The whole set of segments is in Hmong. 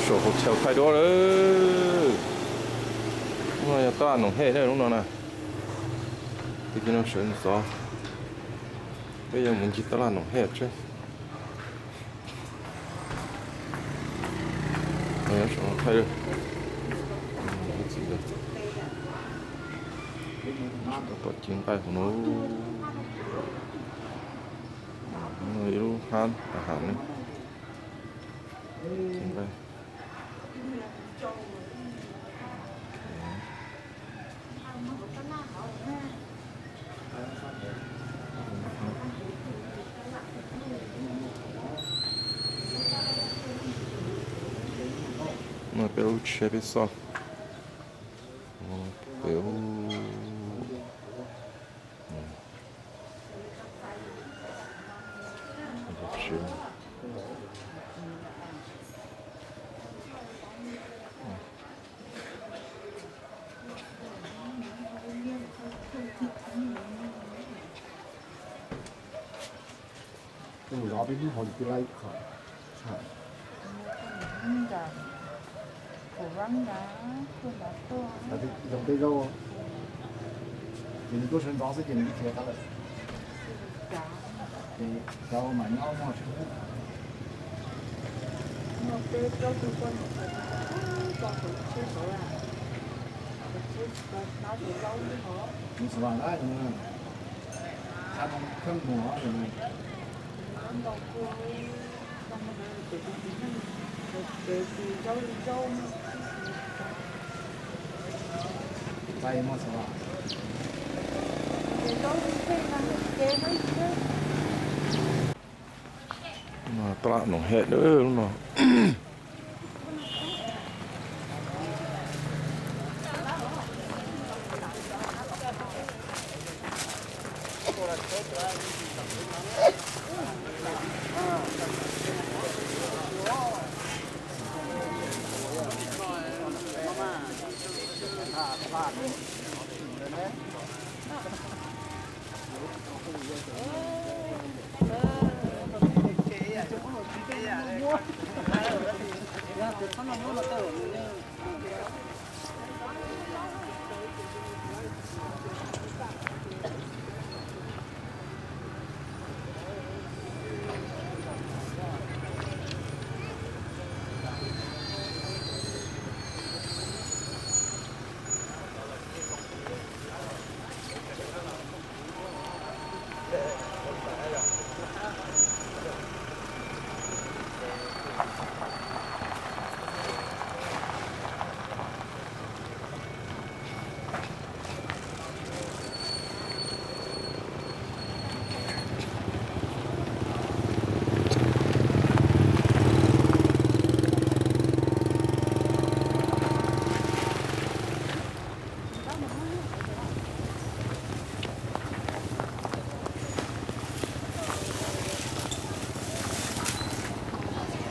Tsaum hauv chaw thaij duab lawm. Lub no yog tab laj Noom Hej na, lub no na. Peb cov no sawv ntxov, peb yuav mus ncig tab laj Noom Hej tsev. Thaij, txiv, tom ci nqaij hauv no. Ib lub hab tas ham ne. Ci nqaij. No peb lub tsheb peb xoj. Peb, Tus zov peb hnub hauv li peb laib qhov. Zoo tej zaub. Ces nws tuaj sawv ntxov xwb ces nws khiav tag lawm. Ces cov mas nyob muaj tsis. Nws xav vam na, nws khab thoob mus os. Tab laj Noom Hej lub no.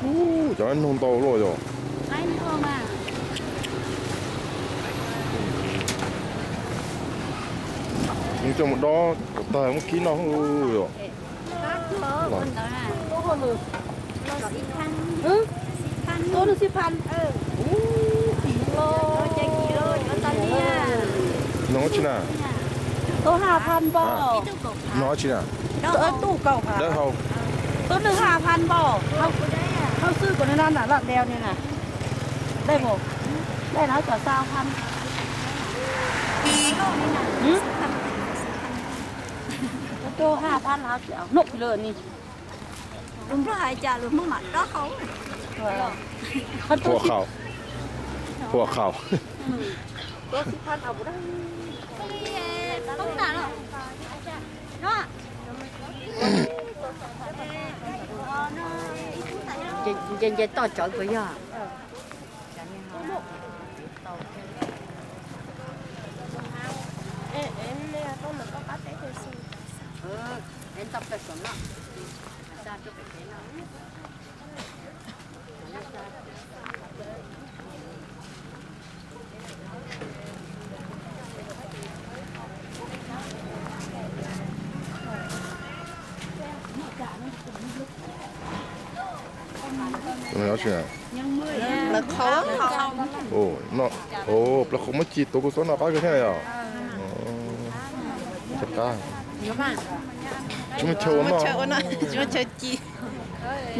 Ub, cov no ntau luaj yom. Nws coj mus dob kom tag muab kib noj yom. Noj tsi na? Noj tsi na? Dawb hau. Tub nws ha phan npaum. Hauv xwb kom nws noj nram loj deu ni na. Dej mus. Dej no kom xaus phan. Tub ha phan hauv tsev noj lawm ni. Tus Nplog hais cas lus Hmoob mam dob hau. Hua khau. Hua khau. Nce nce toj tsawv puas yog? Lawv qhau, plaub qhau muab ci tuav kua txob no qab kawg thiab yom. Cov qab. Tsis muaj chaw ua noj, tsis muaj chaw ci.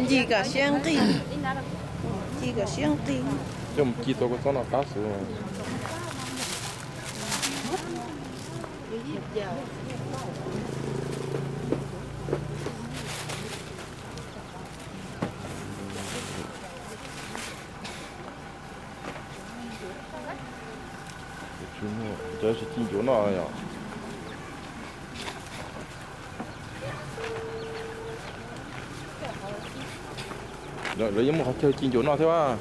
Ncig kom siab nqig, ncig kom siab nqig. Coj mus ci tuav kua txob no qab xwb. Cov tsis ci ncuav noj yom. Lawv yeej muaj qhov chaw ci ncuav noj thiab.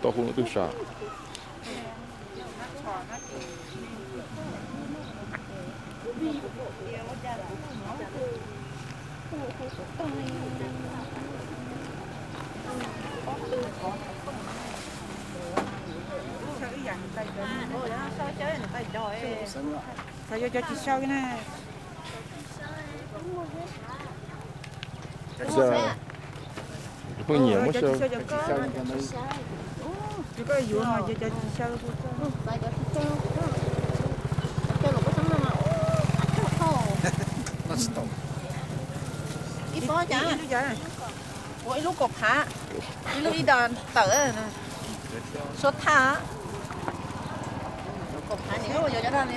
Tau hu twb sam. Xav yuav cov tsis sau na. Pheej nyiam muab xyaw. Yuav cov tsis sau. Ib pob cas? Ua ib lub kaum phav, ib lub ib dos tawm, suab thaj. Kaum phav ni, yuav cov no ni.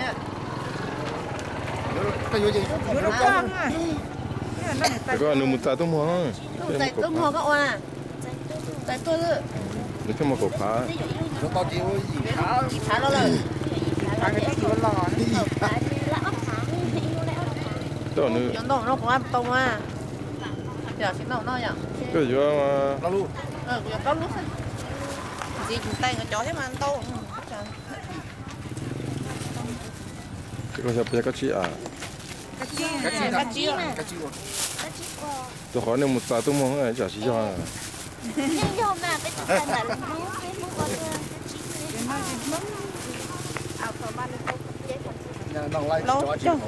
Koj nws mus txais tuaj muag. Txais tuaj muag koj ua na. Txais tuaj xwb. Nws thiaj muaj kaum phav. Yim phav los lawm. Cov ntoo no kuv ua tau mas. Yog tsis ntau no yom. Koj yuav, kuv yuav plaub lub xwb. Ntxiv tais nkawd cov thiab mas ntau. Koj xyov puas yog kab tsib a? Rau qhov nej mus txais tuaj muag tsam tsis yog. Plaub caug.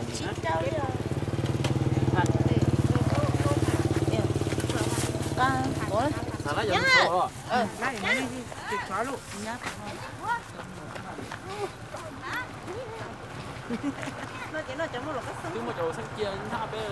Twb muaj cov xeeb cia nrhab peb.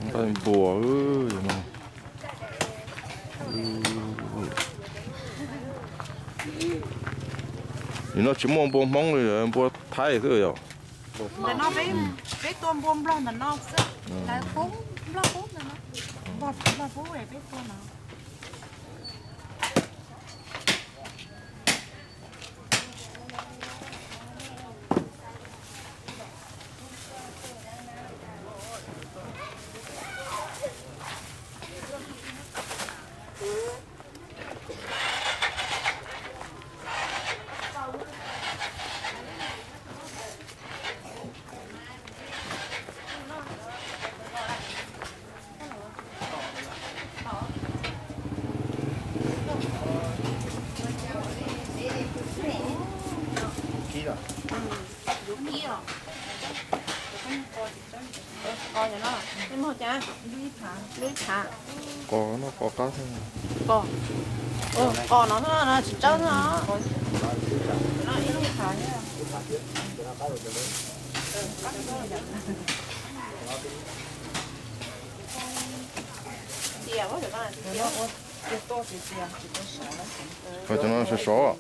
Nqaij npua no. Nim no tsis muaj npua Hmoob li, npua Thaib xwb yom. Ntawm no peb tua npua Nplog ntawm no xwb. Lawv pub Nplog pub ntawm no. Nplog pub peb tua no. Qos no qos qab. Qos, qos no tsis tsawb no. Cov no sov sov.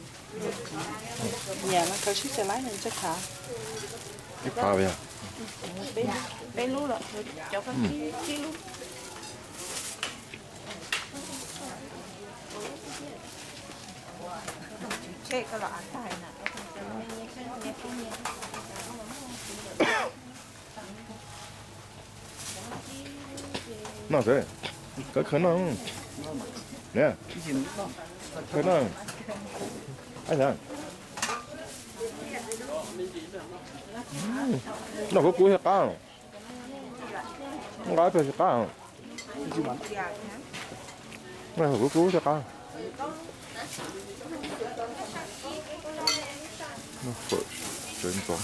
Nyiam no khaws sib xyaw laib nws txawj khav. Ib phav yog peb lub los cov peb lub. Noj xwb, kawg khaws noj. Khaws noj. Noj kub kub thiaj qab. Nqa pem tsis qab. Noj kub kub thiaj qab. Noj fawm sawv ntxov.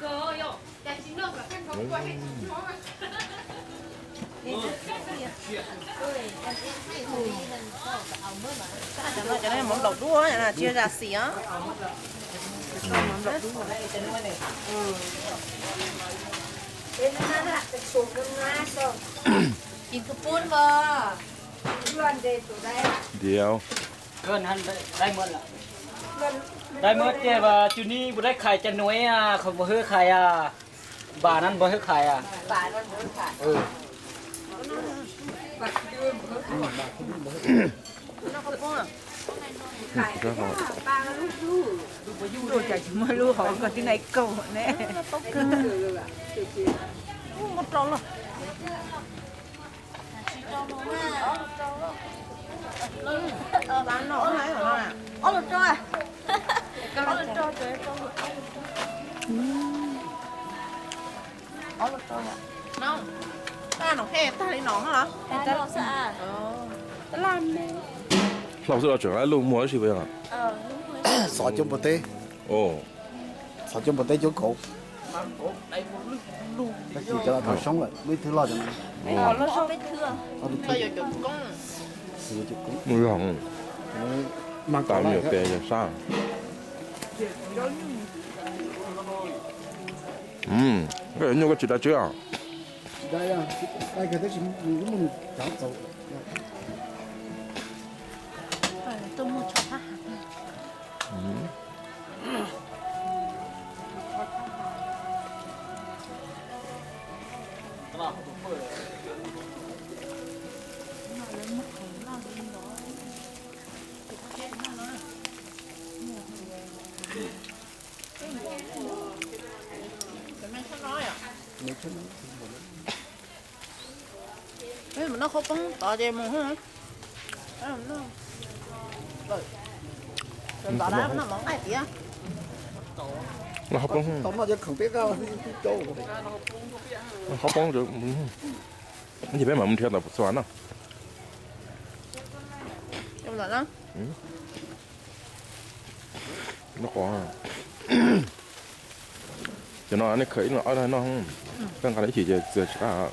Cov no cov no yog mov nplaum dub, tsis yog zam xim os. Ntiav. Dai mab ces cus ni npus dai khais cas nuav, qhov npau hwv khais, npam no npau hwv khais. Cas tsis muaj lub hauv ko tib nai kaug ne. Muab rau los. Ob lub rau. Tab laj no pheej tag li no los? Hlau xwb los tseem lub muag ib si puas yog? Xov coob npua teb. Xov coob npua teb coob kauv. Tab sis cov no tau soob lawm, lub ib thwb loj cov no. Mus yog tas nyuam tes yog sab. Koj yuav nyuj koj tsis da tswb os? Mus noj qhaub poob tod ces mus. Noj qhaub poob, qhaub poob, ces peb mam mus nrhiav tom Xas Vas no. Cov no nej khaws ib leeg ob leeg noj, koj nqa los ib chim ces txias tsis qab.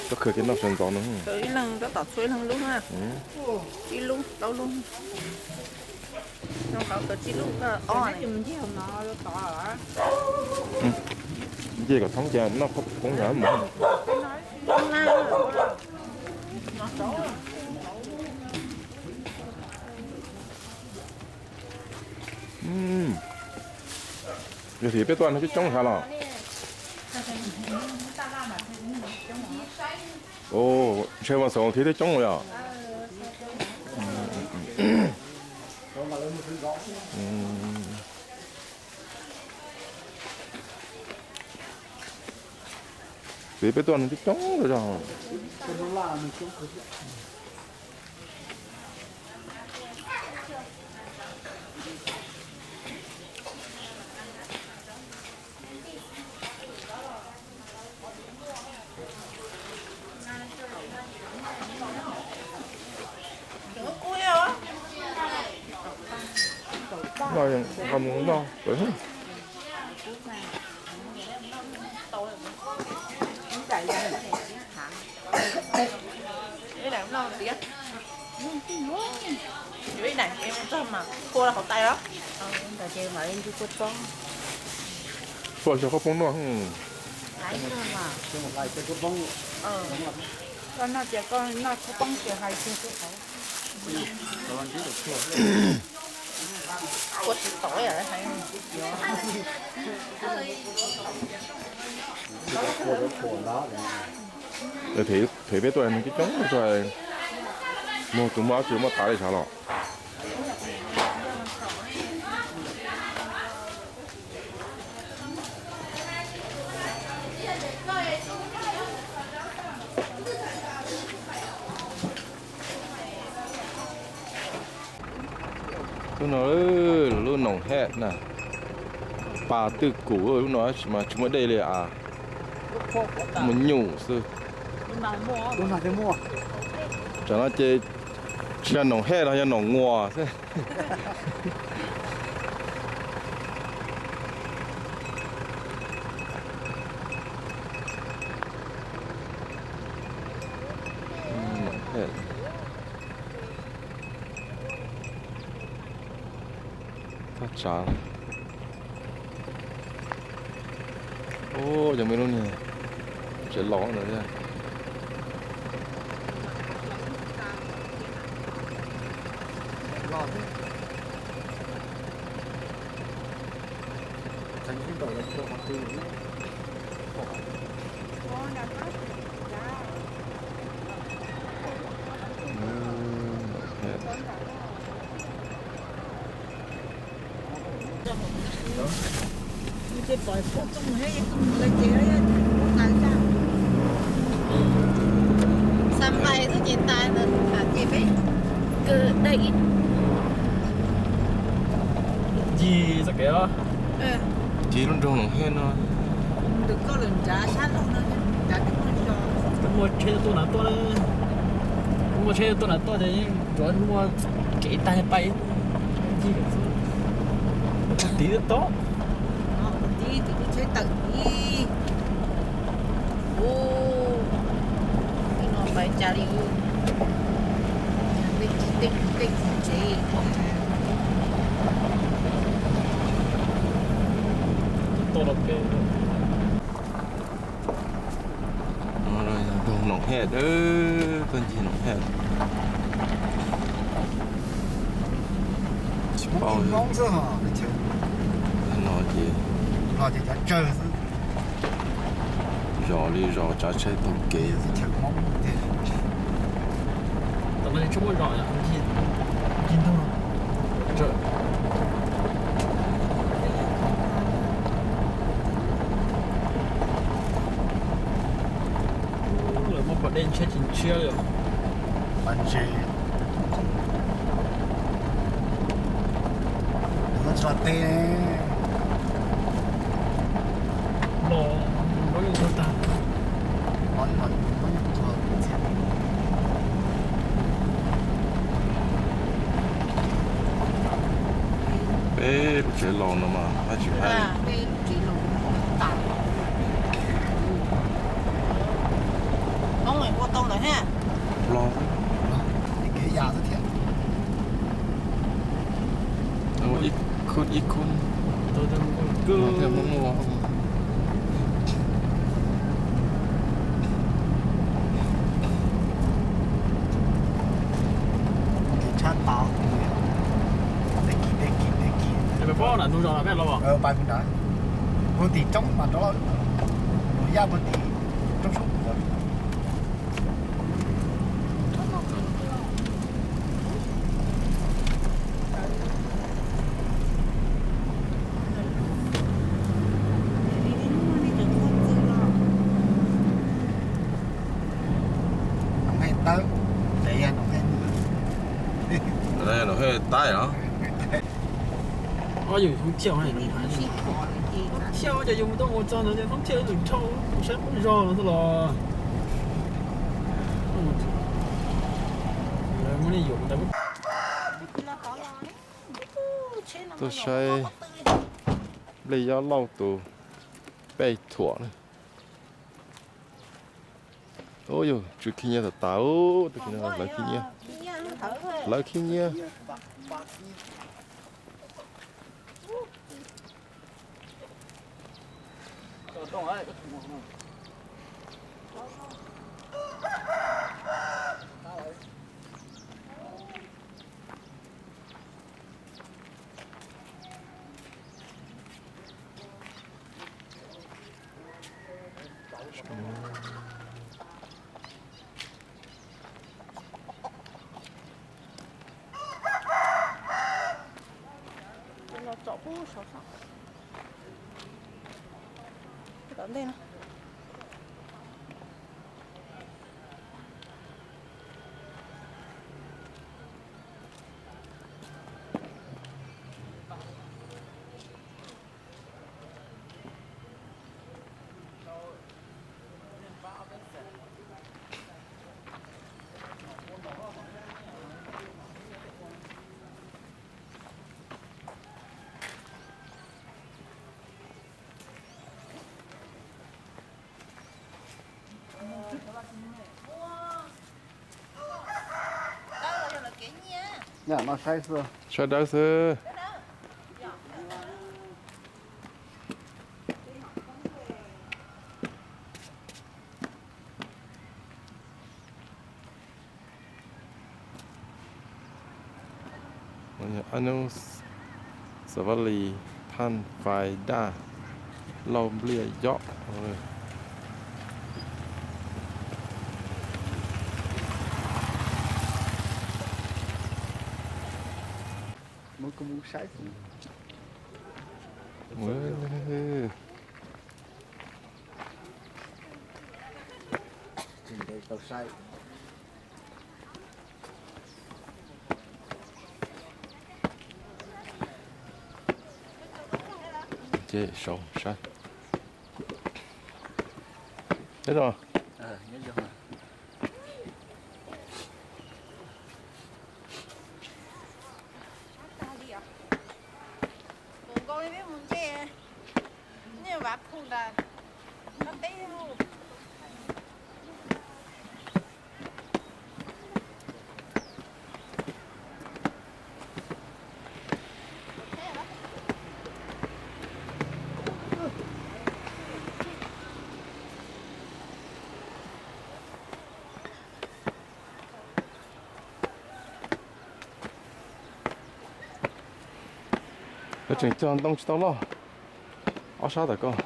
Koj khaws kiag noj sawv ntxov no. Ib leeg tab tom txhua ib leeg lub na. Ib lub plaub lub. Ncej kom thoob ces noj qhaub poob yog mus. Yog tias peb tuaj no coob coob thiab los? Ntshe Vaj Xaum thiab coob yog. Peb, peb tuaj no coob coob zog. Yuav ib daim es mus txog mas phua rau hauv tais los? Ntawd ces mam li ncu kua txob. Koj xyaw qhaub poob noj. Koj noj ces koj noj qhaub poob ces hais kiag rau hauv. Them peb tuaj coob coob tuaj, muag tus muaj dab tsi muaj tas li sav los. Lub no, lub Noom Hej na, pas twj kum lub no tab sis mas tsis muaj dej li as, muaj nyuj xwb. Tsam no ces tsis yog Noom Hej no yog Noom Nguas xwb. Txog tsav. Ub, cov me lub niag tsev laus ntawd thiab. Xa npais xwb ces tas ntawd tham ces peb kawg daim ib ncig txoj kev os. Ces lub nroog Noom Hej no. Ntawm koj lawm nrad sab laug no, nrad twb muaj zos. Twb muaj tsheb tuaj nrad tuaj na. Twb muaj tsheb tuaj nrad tuaj ces yeej tsuav muaj kev tag pais ncig lawm xwb. Tus tid twb tau. Tus tid tus tsheb tawm ib. Ub, no pais cas li. Tej tej tej tsev. Tuaj rau pem. Nroog Noom Hej, tuaj ncig Noom Hej. Tsis paub no ces zos li zos tsav tsheb taug kev. Lawv muab pas dej ntshiab tsis ntshiab li os. Pas ntses. Lawv tsis los teb. Los, los yeej tuag tag. Peb lub tsev laus no mas haj tsis hais. Los, ib khub ib khub. Thiaj muaj muaj. Tshaj tau. Dej kis dej kis dej kis. Peb paub nram ntug zos no peb los. Pais mus nrad. Puag tim roob mas rov, mus yaj puag tim roob sab. Noo Hej Tawb, ces yog Noo Hej Nws. Noo Hej Taib os. Ob yus thoob thiaj thiaj ces yus tuaj mus txog ntawd ces thoob thiaj lwm dhau, kuv saib qub zog no xwb los. Lawv muab nej yuam mus tas. Tuaj saib nplej yob lauj tus pej thuam na. Ub yug, tsw khib nyiab tas tas, tus no lawv khib nyiab, lawv khib nyiab. Los tsom pub saum no. Tom ntej no. Saib dawb xwb. Ab nub xav vaj lis thaj fais daj lauj npliaj yob. Ces saud saib. Nyob zoo. Tus nkaus li peb mus ntse, nej vam phu ntas qab teb. Koj tseem cog ntoo tsis tau loj. Ob sab tom koj.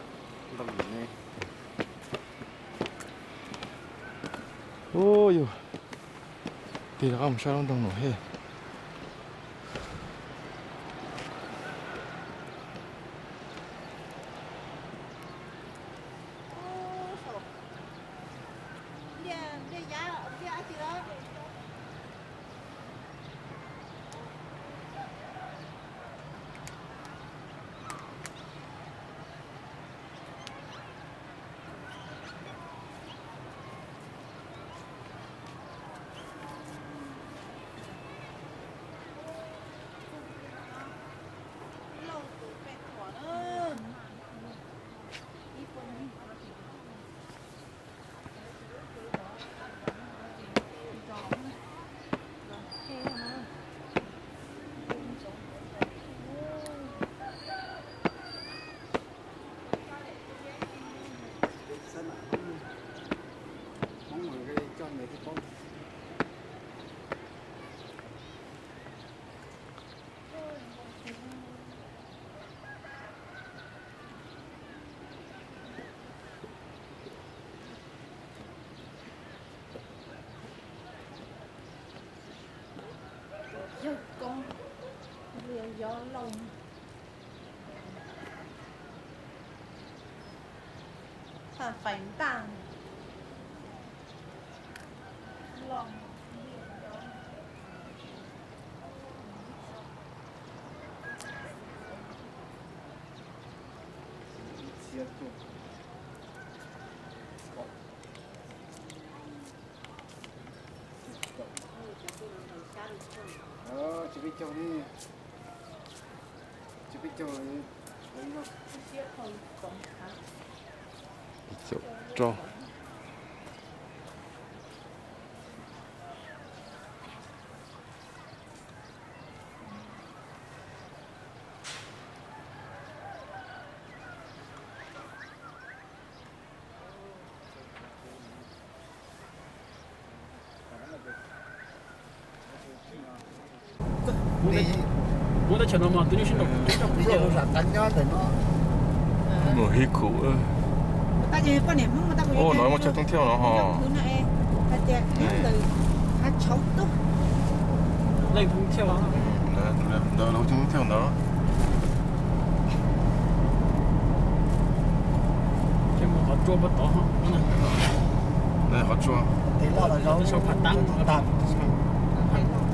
Ub yug, tig rov qab mus saib lub nroog Noom Hej. Yawg koob, yog lauj, thaj fais ntaj los. Tsis peb caug li, tsis peb caug li, caum rau. Muab teb chaws no mas twb sib nrau. Mus hib khuv. Ua no muaj chaw thoob thiab no ho. Leej thoob thiab. Ntawd lawv thoob thiab ntawd. Ces mus qhov tsua puag tod. Qhov tsua. Sau phav taab,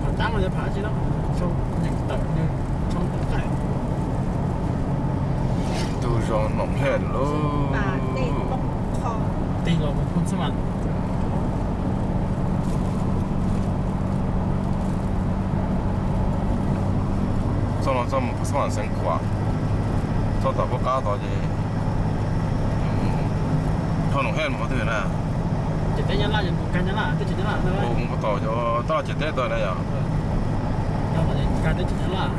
phav taab no yog phav tsi no, sau nyeem tawm, sau tawm qaim. Tus zoo nom hej lauj. Tig los mus phooj xab mas. Txoj no txoj mus phooj xab mas Xeev Khuam, txoj tom pub qab tod ces dhau nom hej mus qhov twg na. Ces teb Nyab Laj, mus kag Nyab Laj, teb chaws Nyab Laj na. Mus pub tod, tab los ces teb tod na yom. Kag teb chaws Nyab Laj.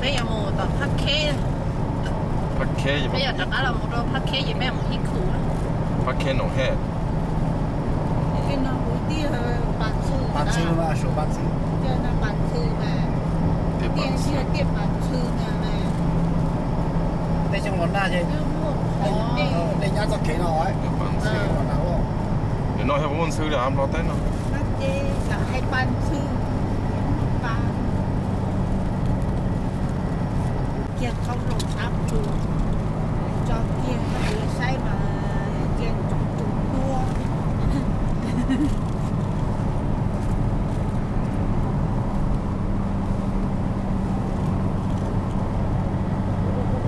Peb yuav mus tom Phab Kheb. Phab Kheb, peb yuav rov qab los mus rau Phab Kheb ces peb mus Hib Khum. Phab Kheb nom hej. Pas Ntxhw, Pas Ntxhw, Pas Ntxhw. Tiaj Pas Ntxhw na. Tej xyoo los nag ces nej nyab txoj kev no. Nim no yog puas muaj ntxhw li av Nplog teb no? Hais Pas Ntxhw, kiag qhov rooj sab plhu, tso kiag koj tus saib mas cia ntsoov tus duab.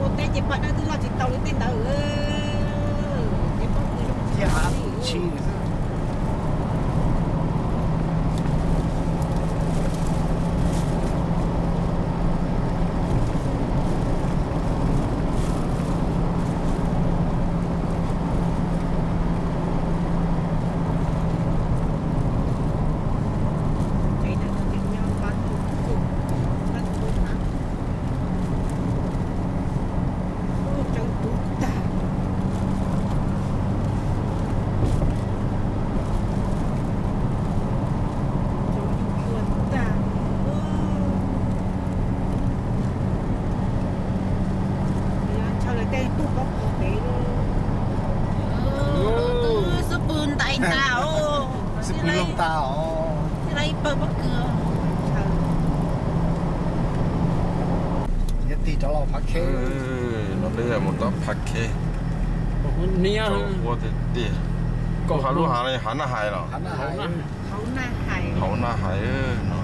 Ua teb ces paj dawb twb loj tsis tau li tej ntawd. Ces pob kws zoo tsis tau li. Xub pwg ntais tas os. Xub pwg loog tas os. Tij laug ib pawg pob kws. Tig rov los Phav Khej. No peb yog mus tom Phav Khej. Ua tiag tiag. Koj hav lub hav no yog hav Naj Hais los? Hav Naj Hais no.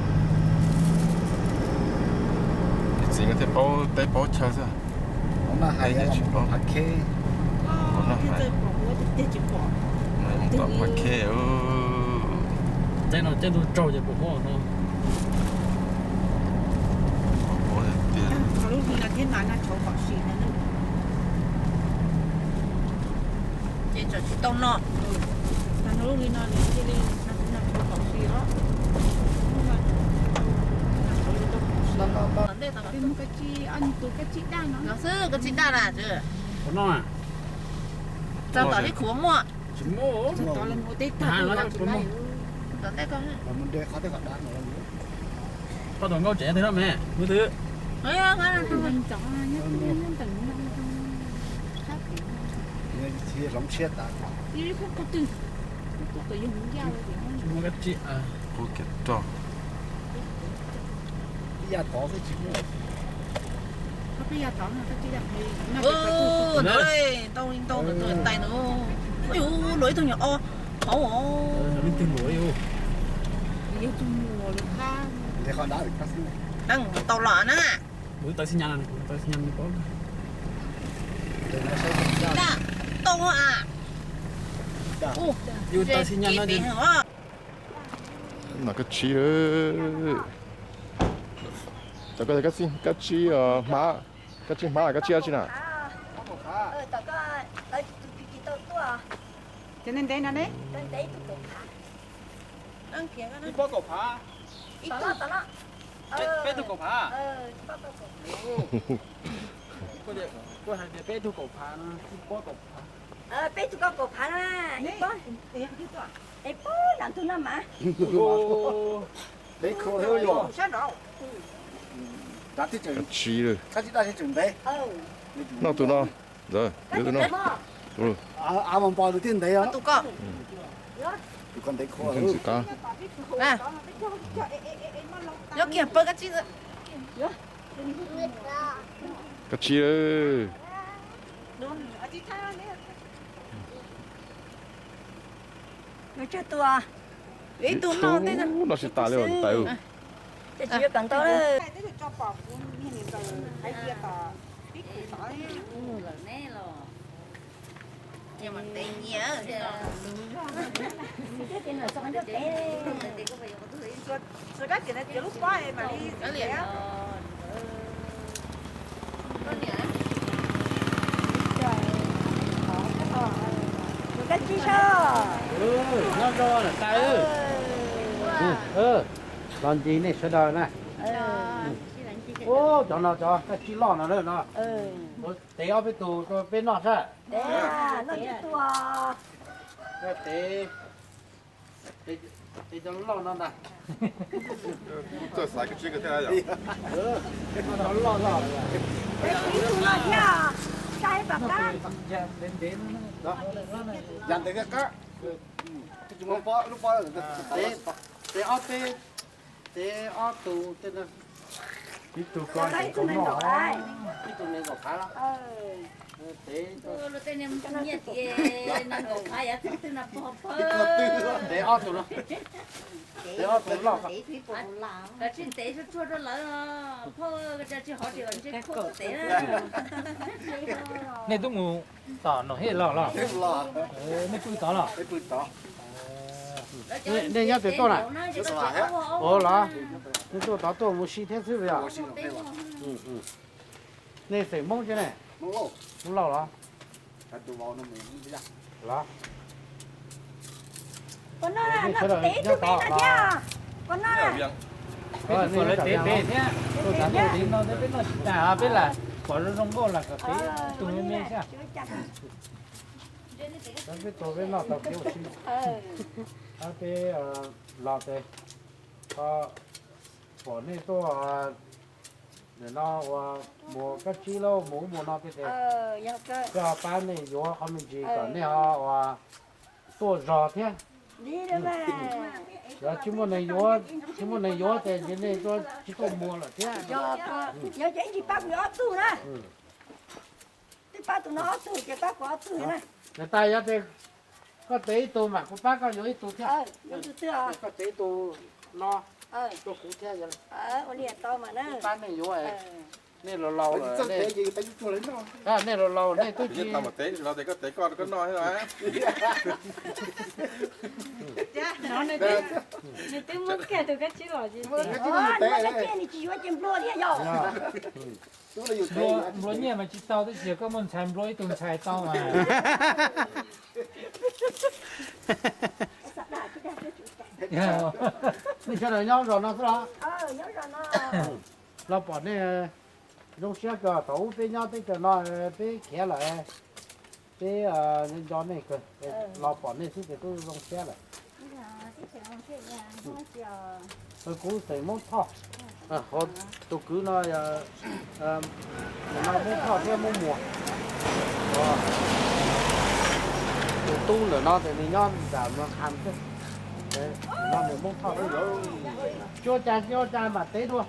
Txiv no thiaj paub teb paub chaw xwb. Hav Naj Hais, Hav Naj Hais. Tom Phav Khej. Teb no caij ntuj tsaug ces pom huab no. Lub hli no thiab mas nag tshauv kom si no. Ces tsam tsis tau no. Tag no lub hli no nws cia li nag tshauv kom si os. Ntej tau tus kab tsib daj no. Xwb kab tsib daj na. Txog tom Hib Khum muaj. Tsis muaj. Txog tom lawv mus ua teb tag. Tom ntej ko. Poj tom nkauj tsev twg no me, lub twg? Hloov siab tas. Muaj kab tsib. Qub kiag roj. Ib yam tod xwb tsis muaj. Ntawd ntau li ntau ntawd tais ntawd. Ua luag ib tug nyuag o hauv os. Tau los na. Tau a. Yus tau xi nyas no ces no kab tsib. Cov ko kab tsib hmab, kab tsib hmab, kab tsib dab tsi na? Ces ntev ntev no ne. Ib pob kaum phav. Peb tug kaum phav. Kuv hais tias peb tug kaum phav no, ib pob kaum phav. Peb tug kaum phav na, ib pob. Es pob nram ntug no mas. Peb khau sab nraud. Kab tsib lawm. Noj tus no, ntawd, yuav tus no. Av mas npo tus thiaj ntev os. Tus ko. Tus ko ntev khuav. Nyob kiag pawg kab tsib. Kab tsib. Tsawg tus, ib tug noj tej no tsis tas li tais. Ces tsis yuav kom ntau lawm. Kab tsib sab. Nyob zoo tais. Los ntsis nej sawv daws na. Cov no cov kab tsib loj no no. Tev ob peb tug rau peb noj sab. Tev, tev cov loj no ntag. Txawj xaiv kab tsib kawg thiab yom. Cov loj no. Yam ntev qab. Tev ob peb, tev ob tug tej no. Ib tug ko ib tug me nkaum phav los. Tev ob tug no. Tev ob tug loj. Nej twb mus tom Noom Hej los los? Nej pw tod los? Nej nyob twg tuaj na? Ua los, nej tuaj tod tuaj mus si thiab xwb yom? Nej xeem Hmoob tsi ne? Hmoob Lauj los? Los. Peb noj tsis tas, peb lam pom zoo zoo nkauj los kom peb ib tug me me xwb. Peb tuaj peb noj tau kev ua si. Peb los tes, pom nej tuaj nim no ua mus kab tsib lauj mus ub mus no tej tes, peb ho pab nej yuav qhov me ntsis kom nej ho ua tuaj zog thiab. Yog tsis muaj neeg yuav, tsis muaj neeg yuav ces nej tsis tuaj muag lawm thiab. Yog ces ib ntsis pab kuv ob tug na. Twb pab tus no ob tug ces pab kuv ob tug na. Niam tais, yog tias koj tev ib tug mas kuv pab koj yuav ib tug thiab. Koj tev ib tug no rau kuv thiab. Ua li tau mas na. Pab nej yuav, nej laus laus lawm, nej laus laus nej twb tsis. Nws twb muab kiag tus kab tsib los. Nws tsis yuav ces nplua thiab yog. Nplua nyiaj mas tsis tau, tab sis koj muaj ntxhais nplua ib tug ntxhais tau mas. Nej sawv daws nyob zos no xwb los? Los pom nej zoo siab kawg, thaum ub peb nyob teb chaws no peb khiav lawm, peb nco nej kawg, los pom nej xwb ces twb zoo siab lawm. Kuv xeem Hmoob Thoj, tus kwv no, no Hmoob Thoj thiab Hmoob Muas. Tus tub ntawm no ces nws nyob nram Mos Kham xwb. No nws Hmoob Thoj xwb. Tsis ua cas, tsis ua cas, mam tev dua.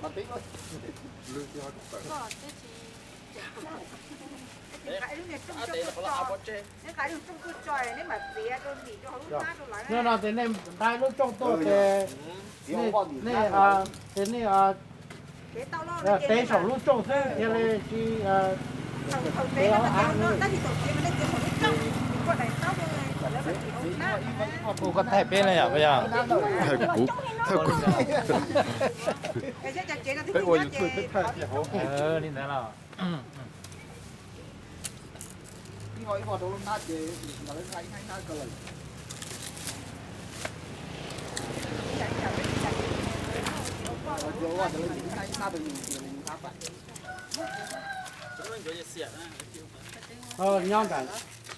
Nyob no ces nej nqa lub rooj tuaj ces nej, ces nej tev saum lub rooj xwb thiaj li tsis tev av. Kuv koj thaij peb na yom, puas yog? Peb ua YouTube peb thaij tias hauv. Li ntawd los.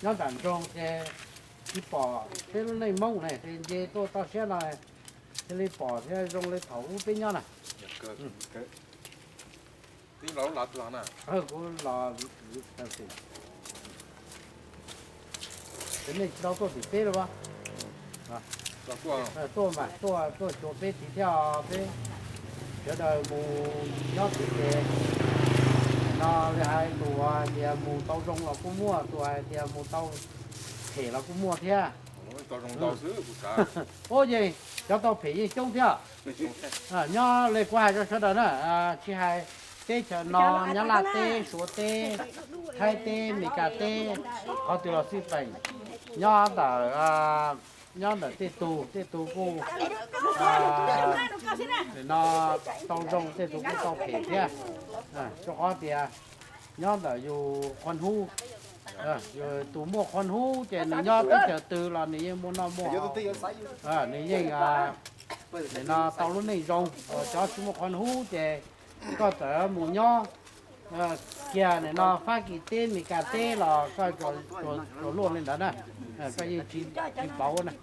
Nyob nram nroog ces tsis pom peb lub neej Hmoob ne, ces nce tuaj toj siab no thiaj li pom thiab zoo li thaum ub peb nyob na. Los los twg na? Kuv los, ces nej tsis tau tuaj tim peb los? Tuaj mas, tuaj, tuaj xyuas peb tid thiab os, peb sawv daws mus nyob tid ces no li hais tus hais tias mus tau zoo los kuj muaj, tus hais tias mus tau phem los kuj muaj thiab. Ua ces cov tau phem yeej coob thiab. Nyob li kuv hais rau sawv daws na, tsis hais teb chaws no, Nyab Laj teb, Suav teb, Thaib teb, Meskas teb, qhov twg los xij peem, nyob ntawm, nyob ntawm tej tug, tej tug kuj nim no tau zoo, tej tug kuj tau phem thiab. Rau qhov tias nyob ntawm yus qhua hnub, tus muaj qhua hnub ces nws nyob teb chaws twg los nws yeej muaj noj muaj haus, nws yeej nim no tau lub neej zoo. Cov tsis muaj qhua hnub ces koj txawm mus nyob kiag nim no Fab Kis teb, Meskas teb los koj tsuas luaj li ntawd na, koj yeej tsis pauv na.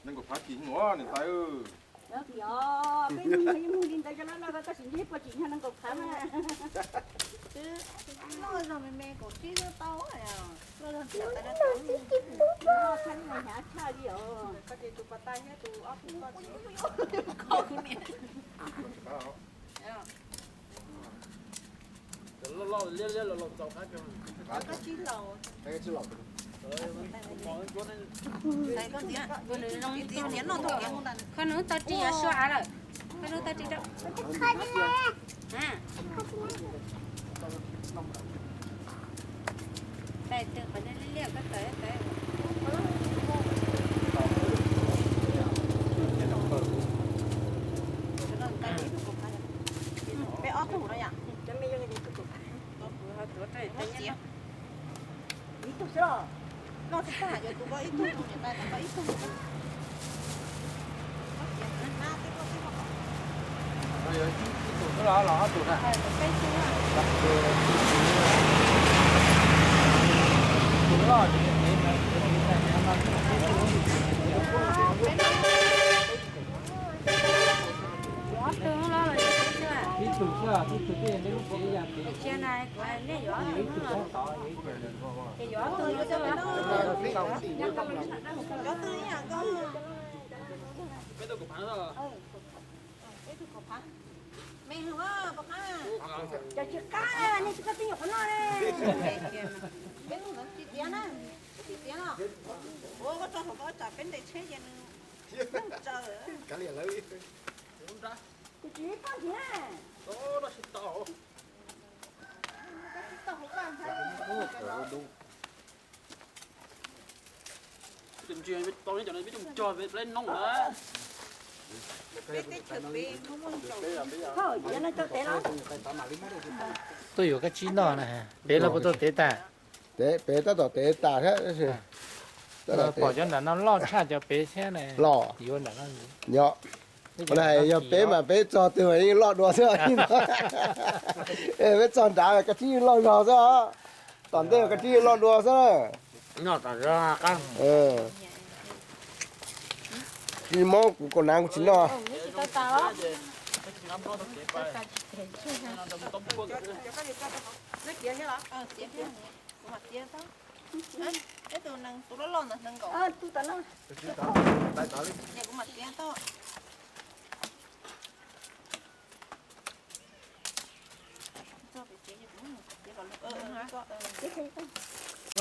Nees nkaum phav kis mus niam tais. Peb mus yog yeej mus li ntawd cov loj loj ko, koj sim ntsib puas tsim nyog nees nkaum phav mas. Loj zog me me kaum tsib xwb tau. Loj zog tias tais no tau. Loj tshaj lub hnyav tshaj li os. Koj ces tus pas tais thiab tus ob tug koj tsis Koj nug tau ris yov sua av lawm. Koj nug tau ris rau. Tais twg qhov liaj liaj koj tawm tawm. Peb ob tug no yom. Ib tug xwb los? Noj tsis tag, yuav tus koj ib tug, niam tais tus koj ib tug. Ob tug los, ib tug xwb, ib tug twb yog neb lub tsev yam pem. Cia na, nej yuav ob tug xwb. Ces yuav ob tug xwb. Peb tug kaum phav. Me hwm, cov tsis qab, nej tsis qab twb nyuam qhuav noj ne. Peb tug ntawd tsis txiav na, tsis txiav no. Ua koj tso hauv koj tsam peb ntes tsheb ces nws tsaws. Kuv tsis poj ntsis na. Tsis tau hauv koj ntag. Tus ntsia tau ne, cov no peb coj cog peb pleb noob na. Peb teb chaws pem muaj muaj ntsaum. Thauj, yog no cog tev los? Tuaj yuav kab tsib noj na, tev los puas tau tev tag? Tev, pem tab tom tev tas thiab. Pom cov nram no loj tshaj cov pem thiab ne. Los yuav nram no. Yog, yog peb mas peb txog twg mas yeej loj dua xwb. Peb txog nrad kab tsib yeej loj zog xwb. Tom ntej kab tsib yeej loj dua xwb. Tsis mob kuv kaus hnav kuv tsis noj.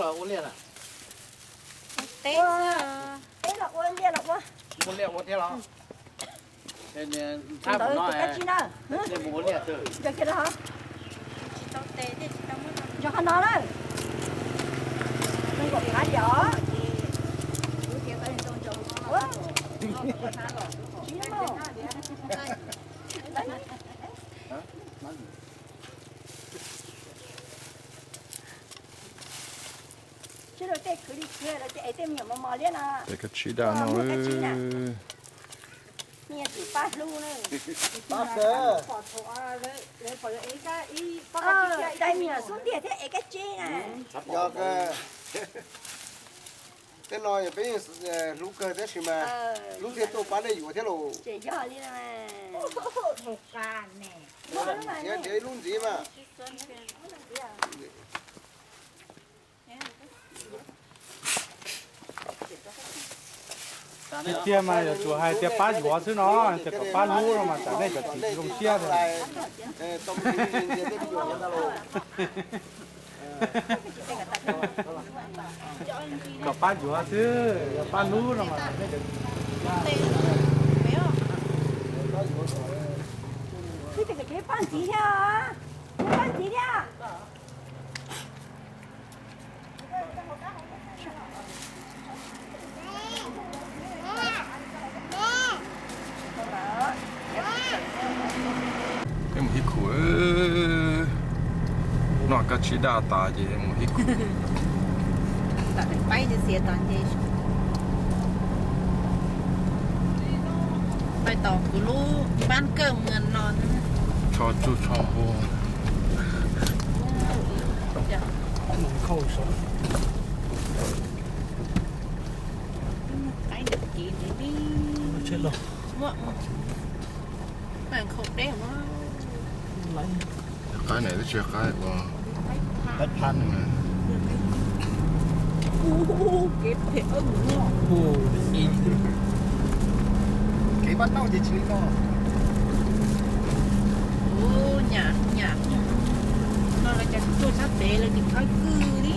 Ua liaj na. Teb los ua, liaj los ua. Muaj liaj ua thiab los? Ntawd tus kab tsib na. Ntawd kiag no. Ntawd qhov no na. Zoo nkaus qab yom. Sawv daws tej khwv li khwv, es tej me nyuam mos mos liab no. Kab tsib daj no. Me nyuam twm pab hlub na. Dai me nyuam xub ntiag thiab ev kab tsib na. Tej no peb yeej hlub kawg tab sis mas hlub thiaj tuaj pab nej yuav thiab los. Ces yog li no. Nrhiav ib lub ntxiv mas. Tiag tiag mas yuav tsum hais tias pab yuav xwb no, tias kom pab hlub no mas tsam nej cov txiv tsis zoo siab tiag. Kom pab yuav xwb, yog pab hlub no mas nej cov txiv tsis zoo siab. Twb tias kom cov pab ntxiv thiab, pab ntxiv thiab. Peb mus hib khum, noj kab tsib daj tas ces mus hib khum. Pais xiav tom nce, pais tom kuv lub npab kawj mus no. Tsho tsuj tsho npua. Qaib ntawm kev ntawd, muaj, muaj nkhaus deb. Qaib ne twb tsis yog qaib ua, qaib phab. Kev phem, kev pab nauj ces tsis li no. Nyam nyam no lawv cas tuaj sab pem lawv tsis thawb kwj li.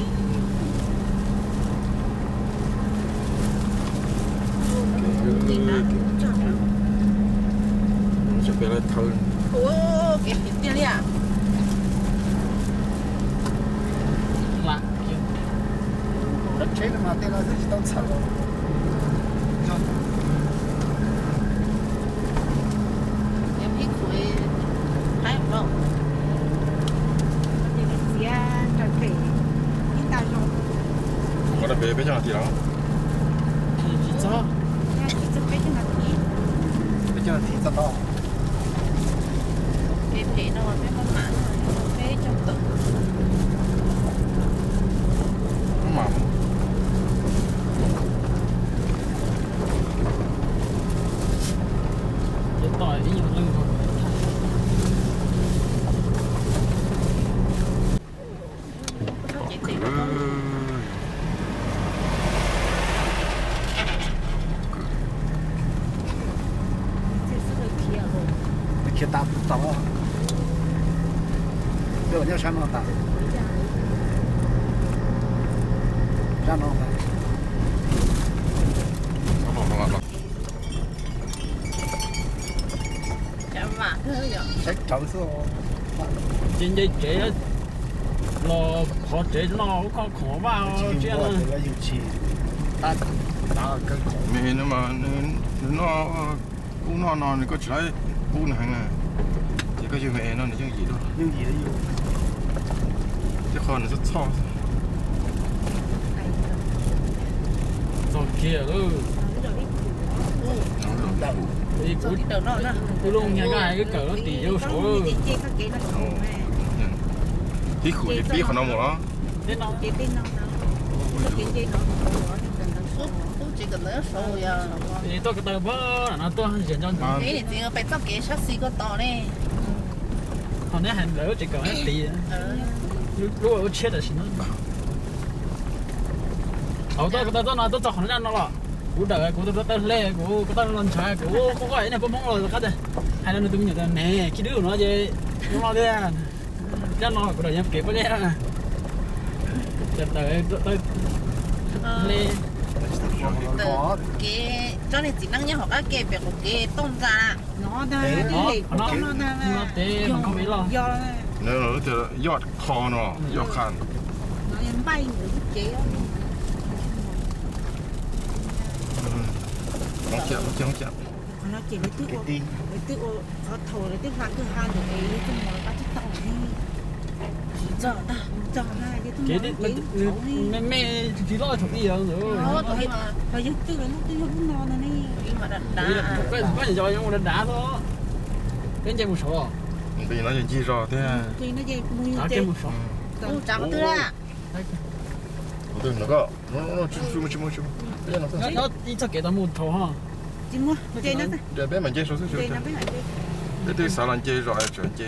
Sab pem lawv thawb. Ua kev phem tiag li. Lawv tsheb no mas tej no xwb tsis tau txhawj. Peb coj no tim los? Tsis txog, peb coj no tim txog tod. Peb pem no peb maj mam, peb coj tawm. Ces toj ib nyuag leej. Khiav tas tod, peb nyob sab no tas. Sab no tas. Saib rawv xwb. Ces nce tsev los qhov tsev no ub, koj khoom vaj tsis yug tsis, tab tab kawg khoom me no mas nws noj ub noj no nws koj tsis laib pub nws heev na. Ces koj yug me no nws yooj yim dua, yooj yim yug. Tej qho nws txhob txhoj. Txog kiag lawm. Kuv lub niag nqaij wb kawm tim yau saud. Ib khum ces pib qhov no mus los? Tuaj ko taw pab no tuaj zias nco ntsoov. Txiv pem txoj kev sab xis ko tos ne. Ho neb hais lawv tsev kawm neb tid, lub ua tshiab tam sim no. Thaum tuaj ko taw txoj no tuaj txog qhov no los, kuv dawm kuv tuaj taw hle, kuv ko taw los ntshav, kuv quaj quaj ib niag poj Hmoob los qab tias, hais rau nws tus me nyuam tias, ne, khib dwb no ces zoo no tiag. Zaj no kuv dawm yog kev poj niam. Ces tawm taw hle. Kev tsob niag txiv neeb nyob hauv qab ke pem qaum kev tooj ntxa. No ntag, no tes, yog, yog qho no, yog qha. No yog npaij ntawm lub cev. Hloov cia, hloov cia, hloov cia. Qhov no ces lawv twb ua, lawv twb ua, qhov thaum lawv twb hla kwj ha ntawd es yog tuaj mus pab tsis tau ne. Tsis txog tag, txog na, yog tuaj mus me me, tsis tsis loj thaum ub ntawd. Los yog twb los lub twb yog lub no no ne. Peb yog dav dav xwb. Peb nce mus saud. Nqis no yog ncig zog thiab. Nqis no ces mus yog ces mus saud. Mus tsav qhov twg na? Qhov twg no koj? Tsis mus, tsis mus, tsis mus. Nyob ib txoj kev tau mus dhau ho. Tsis mus, nce no. Peb mam nce saud xwb. Peb twb xav los nce zog tseem nce.